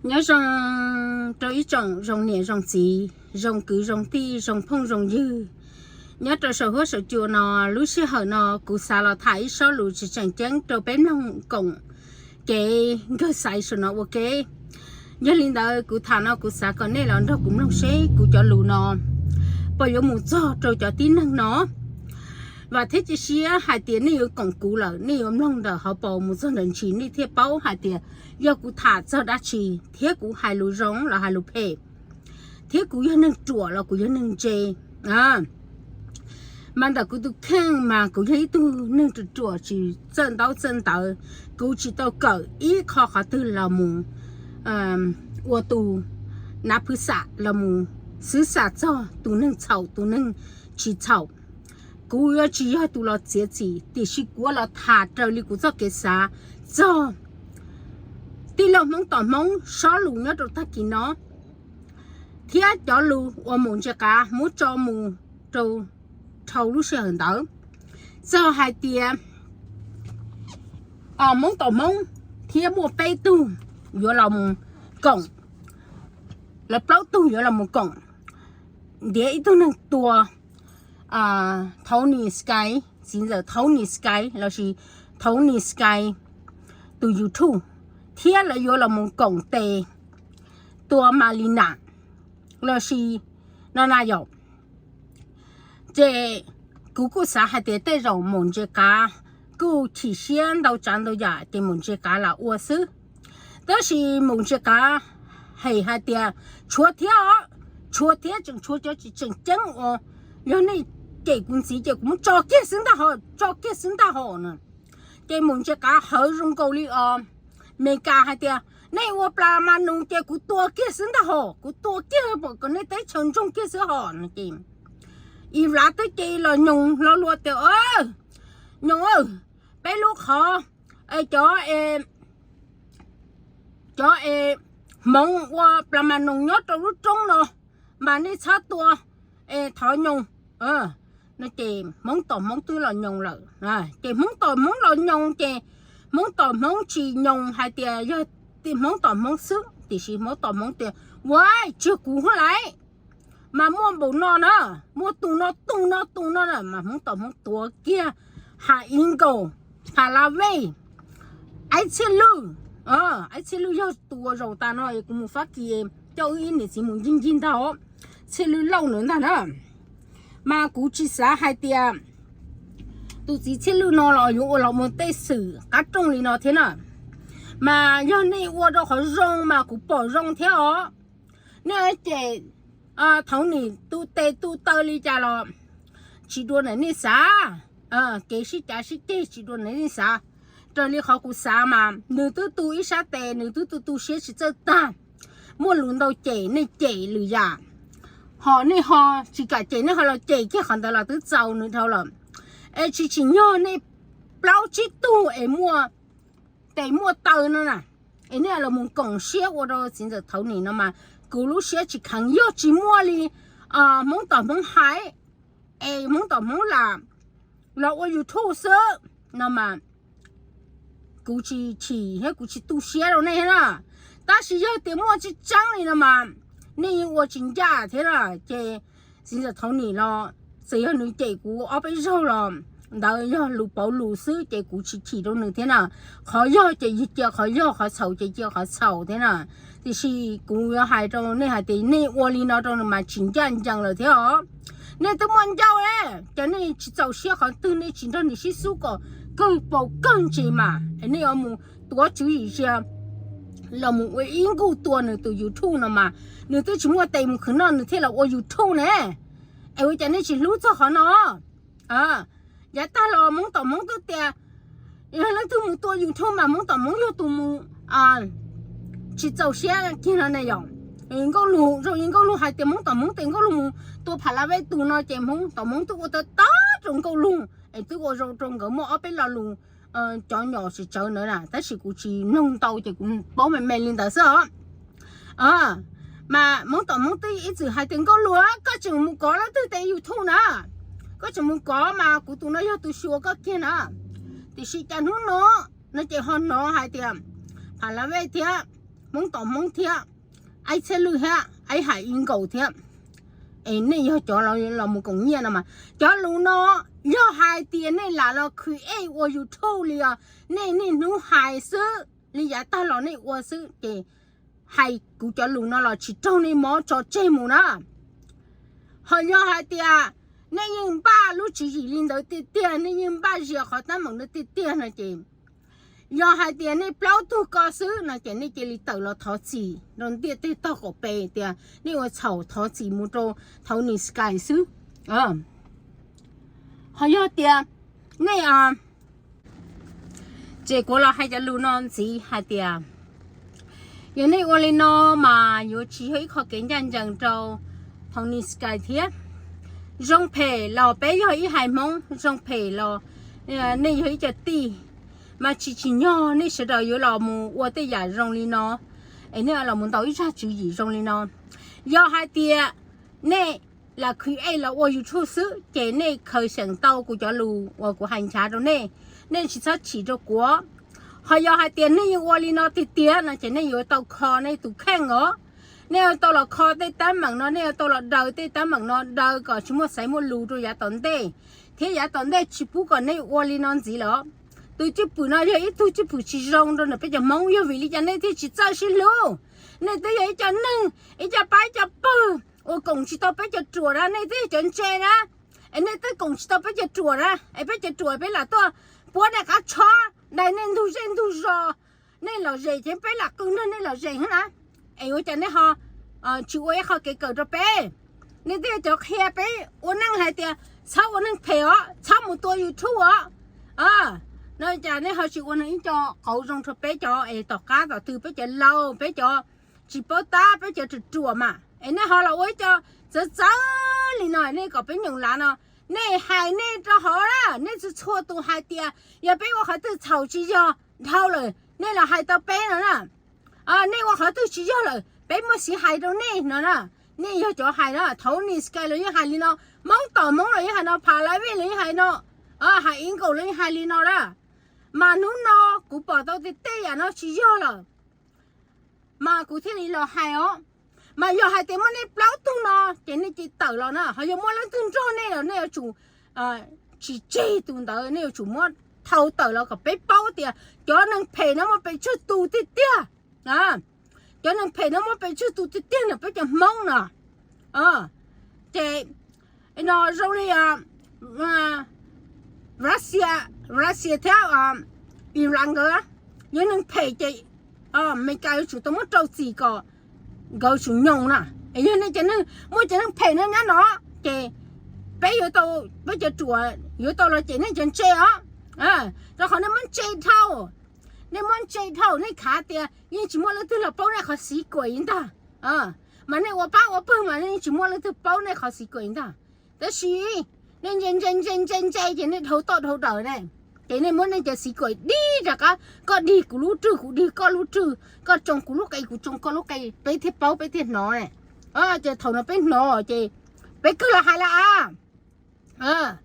Nyob zoo rau ib tsoom zoo niam zoo txiv, zoo kwv zoo tij, zoo phooj zoo ywg nyob rau saum huab saum cua no. Lub sij hawm no kuv xav los tham ib sob lus tsis tseem ceeb rau peb mloog koom kev nkawg xaiv saum no ua ke. Yog li ntawd kuv tham no kuv xav kom nej los nrog kuv mloog seb kuv cov lus no puas yuav mus txog rau cov tib neeg no. Vam thiab cia siab hais tias nej yuav koom kuv lawm, nej yuav mloog ntawm hauv paus mus txog ntawm ntsis nej thiaj paub hais tias yog kuv tham txog dab tsi, thiab kuv hais lus zoo los hais lus phem, thiab kuv yog neeg ruam los kuv yog neeg ntse. Mas ntawm kuv tus kheej mas kuv yog ib tug neeg ruam ruam tsis txawj ntaub txawj ntawv, kuv tsis tau kawm ib qho qhov twg los mus ua tus nav phwv xam los mus xwv xam txog tus neeg txhaum tus neeg tsis txhaum. Kuv yuav tsis yog tus los txiav txim, tiam sis kuv yuav los tham raws li kuv txoj kev xav txog tij laug Hmoob tom Hmoob sob lus nyob rau tag kis no, thiab cov lus uas Maum Ntse Qav muab tso mus rau dhau lub sij hawm ntawd, txog hais tias Hmoob tom Hmoob thiab muaj peb tug yuav los mus koom, lawv plaub tug yuav los mus koom ntiav ib tug neeg tua Tony Sky, txiv ntxawm Tony Sky lossis Tony Sky tus YouTube, thiab lawv yuav los mus koom tes tua Malina lossis no na yom. Ces kuv kuj xav hais tias tej zaum Maum Ntse Qav kuj chim siab ntau tsav ntau yam ces Maum Ntse Qav lam ua xwb. Tab sis Maum Ntse Qav hem hais tias tshuav thiab os, tshuav thiab, tseem tshuav cov tsis tseem ceeb uas yog nej cem kuv ntxiv ces kuv muab tso kiag xwb ntaj hos, tso kiag xwb ntaj hos na. Ces Maum Ntse Qav hawv zoo nkaus li os Meskas hais tias nej ua plas mas nus ces kuv tua kiag xwb ntaj hos, kuv tua kiag pom kom nej teb chaws ntsoog kiag xwb hos no ces Ivlav twb cia li los nyoos hlo lus tias, Nyoos, peb lub qhov, cov, cov es hmoov ua plas mas nus nyob rau lub roob no mas nej txhob tua, es thov nyoos. Ces Hmoob tom Hmoob twb los nyoos lawm. Ces Hmoob tom Hmoob los nyoos ces Hmoob tom Hmoob tsis nyoos hais tias yog Hmoob tom Hmoob xwb, tiam sis Hmoob tom Hmoob tias, Ua, tsis yog kuv hwb laiv, mas muaj npaum no na, muaj tus no tus no tus no na, mas Hmoob tom Hmoob tuav kiag ha ib nkaus, pha la vej, Aib Txhiaj Lwj. Aib Txhiaj Lwj yog tus ua zaum tas no es kuv mus Fab Kis coj wb ib niam txiv mus ncig ncig ntag, Txhiaj Lwj Lauj ntawd ntag na. Mas kuv tsis xav hais tias tus txiv Txhiaj Lwj no los yuav ua los mus tej xwm qab rooj li no thiab na. Mas yog nej ua rau qhov zoo mas kuv pom zoo thiab os. Nej cem Tony tu tes tu taw li cas los tsis dua ntawm nej xav, kev sib cav sib ceg tsis dua ntawm nej xav. Raws li qhov kuv xav mas nws twb tu ib sab tes, nws twb tu tu siab tsis txawj tag. Muaj lus ntau cem nej cem lwm yam, ho nej ho tsis kam cem nej ho los cem kiag qhov ntawd los twb txaus nws dhau lawm. Es tsis tsim nyog nej plaub tsib tug es muaj tes muaj taw no na, es nej los mus koom siab ua rau txiv ntxawm Tony no mas kuv lub siab tsis kheev. Yog tsis muaj li Hmoob tom Hmoob hais, es Hmoob tom Hmoob lam los ua YouTube xwb no mas kuv tsis chim thiab kuv tsis tu siab rau nej thiab na. Tab sis yog tias muaj tseeb tseeb li no mas nej yeej ua tsis ncaj thiab na. Ces txiv ntxawm Tony los txawm yog nws cem kuv ob peb zaug los ntawd yog lus pauv lus xwb ces kuv tsis chim rau nws thiab na. Qhov yog ces cia qhov yog, qhov txhaum ces cia qhov txhaum thiab na. Tiam sis kuv yuav hais rau nej hais tias nej ua li no rau nws mas tsis ncaj ncees lawm thiab os. Nej twb muaj ncauj, ces nej tsis txaus siab qhov twg nej tsis nrog nws sib xub kom kawg paus kawg ntsis mas es nej yuav mus tuav tswv yim sia los mus ua ib nkuj tua nws tus YouTube no mas, nws twb tsis muaj tes mus khwv noj nws thiaj los ua YouTube ne. Es ua cas nej tsis hlub txog qhov no? Yav tag los Hmoob tom Hmoob twb tias yog leej twg mus tua YouTube mas Hmoob tom Hmoob yog tus mus tsis txaus siab kiag no ne yom. Nkauj Lug zoo li Nkauj Lug hais tias Hmoob tom Hmoob tes Nkauj Lug mus tua Pha La Vej tus no ces Hmoob tom Hmoob twb ua tau tag rau Nkauj Lug es twb ua zoo rau nkawd muaj ob peb lo lus cov nyom tsis tsawv ntawd na, tab sis kuv tsis mloog ntau ces kuv paub me me li ntawd xwb os. Mas Hmoob tom Hmoob twb ib txwm hais tias Nkauj Lug, koj tseem mus kov leej twg tes YouTube na, koj tseem mus kov mas kuv tus no yog tus xyuas koj kiag na. Tiam sis cas hnub no no ces ho hnov hais tias Pha La Vej thiab Hmoob tom Hmoob thiab, aib txhiaj lwj thiab, aib hais ib nkaus thiab, es nej yog cov los mus koom nyiaj no mas. Cov lus no yog hais tias nej lam los create ua YouTube li os, nej niaj hnub hais xwb li yav tag los nej ua xwb ces hais kuv cov lus no los tsis raug nej mob tso tseg mus na. Ho yog hais tias nej yeej npaj lub tswv yim li ntawd tiag tiag, nej yeej npaj zias qhov teeb meem ntawd tiag tiag no ces, yog hais tias nej plaub tug ko xwb no ces nej cia li tawm los thov txim rau ntiaj teb tog qaum pes tias nej ua txhaum, thov txim mus rau Tony Sky xwb. Ho yog tias nej, ces kuv los hais cov lus no ntxiv hais tias yog nej ua li no mas yuav tsis yog ib qho kev ncaj ncees rau Tony Sky thiab. Zoo phem los peb yog ib haiv Hmoob, zoo phem los nej yog ib co tij, mas tsis tsim nyog nej sawv daws yuav los mus ua tej yam zoo li no, es nej los mus ntaus ib zaj tswv yim zoo li no. Yog hais tias nej lam create los ua YouTube xwb ces nej khaws xyeem tau kuv cov lus uas kuv hais nchav rau nej, nej tsis txhob chim rau kuv. Ho yog hais tias nej yeej ua li no tiag tiag no ces nej yuav tau kho nej tus kheej os. Nej yuav tau los kho tej teeb meem no, nej yuav tau los daws tej teeb meem no daws kom tsis muaj xaiv muaj lus rau yav tom ntej, thiab yav tom ntej tsis pub kom nej ua li no ntxiv lawm. Tus cwj pwm no yog ib tug cwj pwm tsis zoo rau nram peb cov Hmoob, yog vim li cas nej thiaj tsis txawj sib hlub? Nej twb yog ib co neeg, ib co pab ib co pawg uas koom tsis tau peb cov ruam na, nej twb yog cov ntse na, es nej twb koom tsis tau peb cov ruam na, es peb cov ruam peb lam tuaj puab nej qab tshob, dai nej ntug zej ntug zos, nej lom zem ces peb lam qw nrog nej lom zem na. Es ua cas nej ho tsis ua ib qho kev kawm rau peb? Nej twb yog cov qhia peb ua neej hais tias txhob ua neeg phem os, txhob mus tua YouTube os. No cas nej ho tsis ua neeg ib co qauv zoo rau peb cov es tom qab tom twg peb cov laus, peb cov tsis paub tab, peb cov ruam ruam mas, es nej ho los ua ib co txawv txawv li no nej kom peb nyoos lav no. Nej hais nej rau hauv na, nej txhua txhua tus hais tias yog peb ua qhov twg txhaum tsis yog dhau lawm nej los hais tau peb no na. Nej ua qhov twg tsis yog lawm peb muaj xiv hais rau nej no na. Nej yog cov hais na, Tony Sky los yeej hais li no, Hmoob tom Hmoob los yeej hais no, Pha Lab Vej los yeej hais no, hais ib nkaus los yeej hais li no na. Mas hnub no kuv pom tau tias tej yam no tsis yog lawm, mas kuv thiaj li los hais os. Mas yog hais tias muaj nej plaub tug no ces nej cia li tawm los na, ho yog muaj leej twg nrog nej los nej yuav tsum tsis tseg tus ntawd, nej yuav tsum muab thau tawm los kom peb paub tias cov neeg phem no muaj pes tsawg tus tiag tiag. Cov neeg phem no muaj pes tsawg tus tiag tiag nram peb cov Hmoob no. Ces no zoo li Russia, Russia thiab Iran nkawd, yog neeg phem ces Amelikas yuav tsum tau muab rau txim kom nkawd tsum nyoos na. Es yog nej cov neeg, muaj cov neeg phem no nyob no ces peb yuav tau, peb cov ruam yuav tau los cem nej cov ntse os. Rau qhov nej muab ntse dhau, nej muab ntse dhau, nej khav tias yeej tsis muaj leej twg los paub nej qhov xiv kuam ntag. Mas nej ua pab ua pawg mas yeej tsis muaj leej twg paub nej qhov xiv kuam ntag. Tab sis nej ntse ntse ntse ntse ntse ces nej dhau toj dhau daws ne, ces nej muab nej cov xiv kuam dig rov qab, koj dig kuv lub rwg, kuv dig koj lub rwg, koj tsoo kuv lub qe kuv tsoo koj lub qe, peb thiaj paub peb thiaj hnov ne. Ces thaum no peb hnov ces peb kawg los hais lawm a.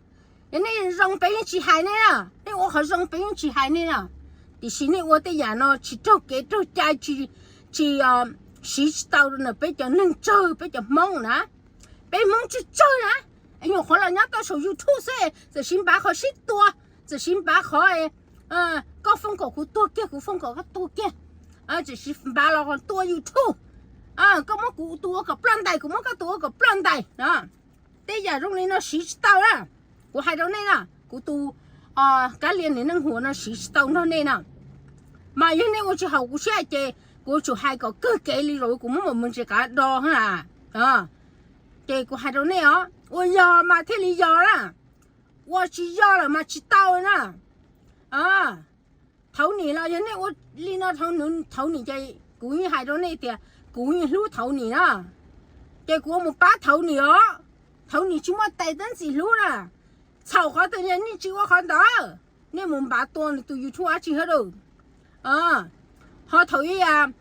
Yog nej zoo peb yeej tsis hais nej na, nej ua qhov zoo peb yeej tsis hais nej na. Tiam sis nej ua tej yam no tsis raug kev raug cai, tsis, tsis siv tsis tau rau peb cov neeg tsawg, peb cov Hmoob na. Peb Hmoob tsawg tsawg na, nyuam qhuav los nyob tau saum YouTube xwb txawm siv npav qhov sib tua, txawm siv npav qhov koj fooj kom kuv tuag kiag, kuv fooj kom koj tuag kiag, txawm siv npav los tua YouTube. Koj muab kuv tus ua kom ploj ntais, kuv muab koj tus ua kom ploj ntais. Tej yam zoo li no siv tsis tau na. Kuv hais rau nej na, kuv tus Kab Lia niam neej huam no siv tsis tau nrog nej na. Mas yog nej ua tsis haum kuv siab ces kuv yuav tsum hais kom kawg kev li zaum kuv muab mos ntsis kav do na. Ces kuv hais rau nej os, ua yog mas thiaj li yog na, ua tsis yog lawm mas tsis tau na. Thaum nim los yog nej ua li no, thaum nim ces kuv yeej hais rau nej tias kuv yeej hlub thaum nim na, ces kuv ua mus pab thaum nim os. Thaum nim tsis muaj tes tab ntxim hlub na, txhaum qhov twg nej tsis ua qhov ntawd, nej mus npav tua nws tus YouTube dab tsi hab da. Ho thaum ib yam,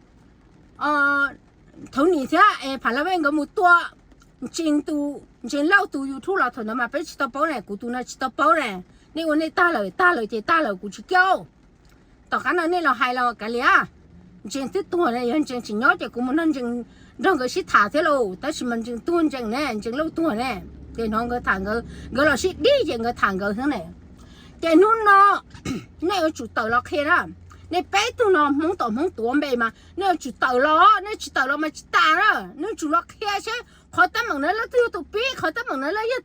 thaum nim thiab es Pha Lab Vej nkawd mus tua Ntsees tus, Ntsees Lauj tus YouTube los thaum ntawd mas peb tsis tau paub ne, kuv tus no tsis tau paub ne. Nej ua nej tag lawm, tag lawm ces tag lawm, kuv tsis kiav. Tom qab no nej los hais los kav liam, Ntsees twb tuag ne, yog Ntsees tseem nyob ces kuv mus nrog Ntsees, nrog nkawd sib tham thiab lauj, tab sis mas Ntsees tuag Ntsees ne, Ntsees Lauj tuag ne. Ces hnov nkawd tham nkawd, nkawd los sib dib ces nkawd tham nkawd xwb ne. Ces hnub no nej yuav tsum tawm los qhia na. Nej peb tug no Hmoob tom Hmoob tuav npe mas nej yuav tsum tawm los, nej tsis tawm los mas tsis tas na. Nej yuav tsum los qhia seb qhov teeb meem na leej twg yog tus pib, qhov teeb meem na leej yog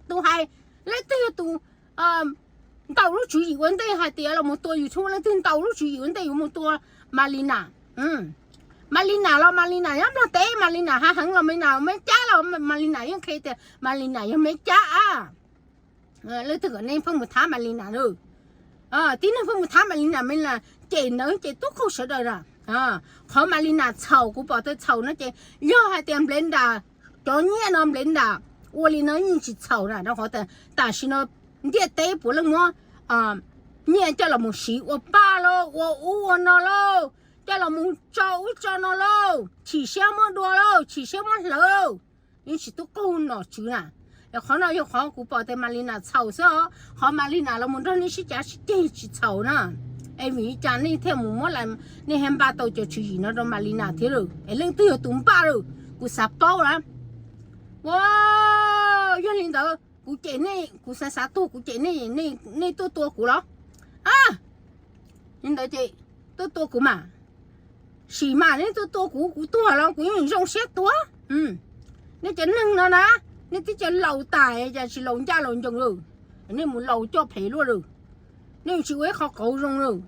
tus hais, leej twg yog tus ntaus lub tswv yim ua ntej hais tias los mus tua YouTube, leej twg ntaus lub tswv yim ua ntej yuav mus tua Malina. Malina los Malina nyob Nplog teb, Malina hav heev los Malina, Meb Cab los Malina yeej qhia tias Malina yog Meb Cab a. Leej twg kom nej pheej mus thab Malina lawm? Tib neeg pheej mus thab Malina, Malina cem ntawd ces tub qaug sawv daws na. Qhov Malina txhaum kuv pom tau txhaum no ces yog hais tias Nplexnda, cov nyiaj no Nplexnda ua li no yeej tsis txhaum na, rau qhov tam sim no ntiaj teb puav leej muab nyiaj coj los mus siv ua paj lauj, ua ub ua no lauj, coj los mus tso ub tso no lauj, chim siab muab dua lauj, chim siab muab hlawv lauj. Yeej tsis tub qaug nom tswv na. Qhov no yog qhov kuv pom tias Malina txhaum xwb os. Qhov Malina los mus nrog nej sib cav sib ceg tsis txhaum na. Es vim li cas nej thiaj mus muab, nej thiaj npaj tau cov tswv yim no rau Malina thiab lawm? Es leej twg yog tus npaj lawm? Kuv xav paub na. Ua, yog li ntawd kuv cem nej, kuv xav xav tuag kuv cem nej, nej tuaj tua kuv los? Li ntawd ces tuaj tua kuv mas, sim mas nej tuaj tua kuv, kuv tuag los kuv yeej zoo siab tuag. Nej cov neeg no na, nej twb cov laus tas cas tsis laus ncaj laus ncees lawm, nej mus laus coj phem luaj lawm, nej tsis ua ib qho qauv zoo lawm.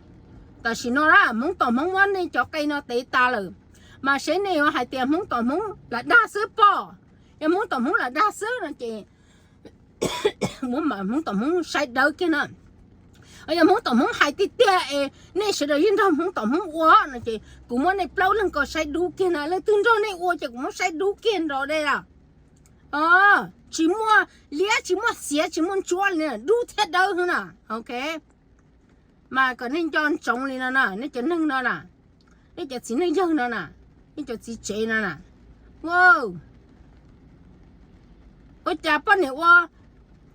Tam sim no na Hmoob tom Hmoob muab nej cov qe no tev tas lawm, mas seb nej yuav hais tias Hmoob tom Hmoob lam dag xwb pob. Yog Hmoob tom Hmoob lam dag xwb no ces Hmoob tom Hmoob saib dawb kiag na. Yog Hmoob tom Hmoob hais tiag tiag es nej sawv daws yeej nrog Hmoob tom Hmoob ua no ces kuv muab nej plaub leeg ko saib dub kiag na. Leej twg nrog nej ua ces kuv muab saib dub kiag nrov dej lawm. Tsis muaj liab tsis muaj xiav tsis muaj ntsuab li, dub thiab dawb xwb na. Ok, mas kom nej nco ntsoov li no na, nej cov neeg no na, nej cov txiv neej yawg no na, nej cov txiv tsev no na. Ua cas poj niam ua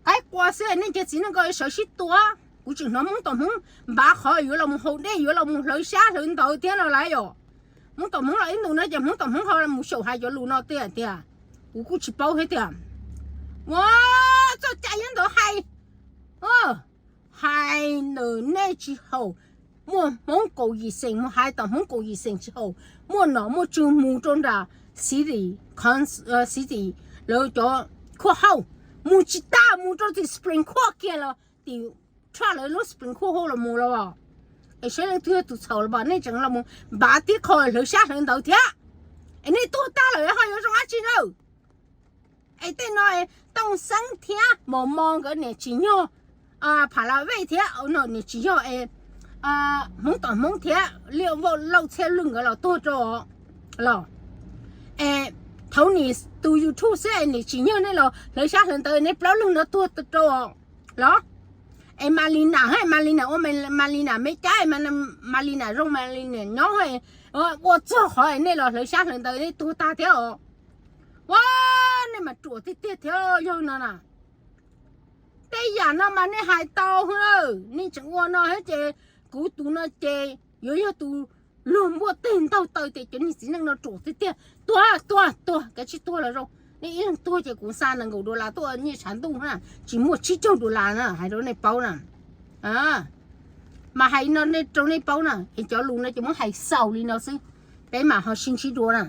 qaib qua xwb nej cov txiv neej ko sawv sib tua? Kuv tseem hnov Hmoob tom Hmoob npav qhov yuav los mus haus dej, yuav los mus hlawv xyab hlawv ntawv thiab no lawm yom. Hmoob tom Hmoob los ib ntus no ces Hmoob tom Hmoob ho mus xyaum hais cov lus no tiag tiag, kuv kuj tsis paub thiab tiag. Ua, txoj cai nyob ntawd hais, hais ntawm nej tsis haum, muaj Hmoob kaum yim xeem mus hais tom Hmoob kaum yim xeem tsis haum, muaj nom muaj tswv mus rau nram city, city, lawv cov khuaj hauj, mus tsis tag mus rau tim Supreme Court kiag los tim Trump lawv lub Supreme Court hauj los mus los. Es saib leej twg yog tus txhaum los nej tseem los mus npav tib qho hlawv xyab hlawv ntawv thiab. Es nej tuag tag lawm ho yuav zoo dab tsi na? Es tej no Tooj Xeeb thiab Mos Mos nkawd niam tsis nyog, Pha La Vej thiab niam tsis yog es Hmoob tom Hmoob thiab Liaj Vauj Lauj Txhiaj Lwj nkawd los tuag rau los. Es thaum nim tus YouTube xwb es niam tsis nyog nej los hlawv xyab hlawv ntawv nej plaub leeg no tuag rau los. Es Malina, Malina ua, Malina me cab, Malina zoo, Malina nyob, ua txog qhov nej los hlawv xyab hlawv ntawv nej tuag tag thiab os. Ua, nej mas ruam tiag tiag thiab yog no na. Tej yam no mas nej hais tau, nej tseem ua no thiab ces kuv tus no ces yuav yog tus luag npuaj teg ntaug taw tias cov niag txiv neej no ruam tiag tiag. Tuag tuag tuag, kav tsij tuag los zoo. Nej ib leeg tuag ces kuv xa nees nkaum dollar tuaj nyiaj tshav ntuj na, tsis muaj tsib caug dollar na, hais rau nej paub na. Mas hais no rau nej paub na, es cov lus no ces muab hais xaus li no xwb, peb mam ho sib ntsib dua na.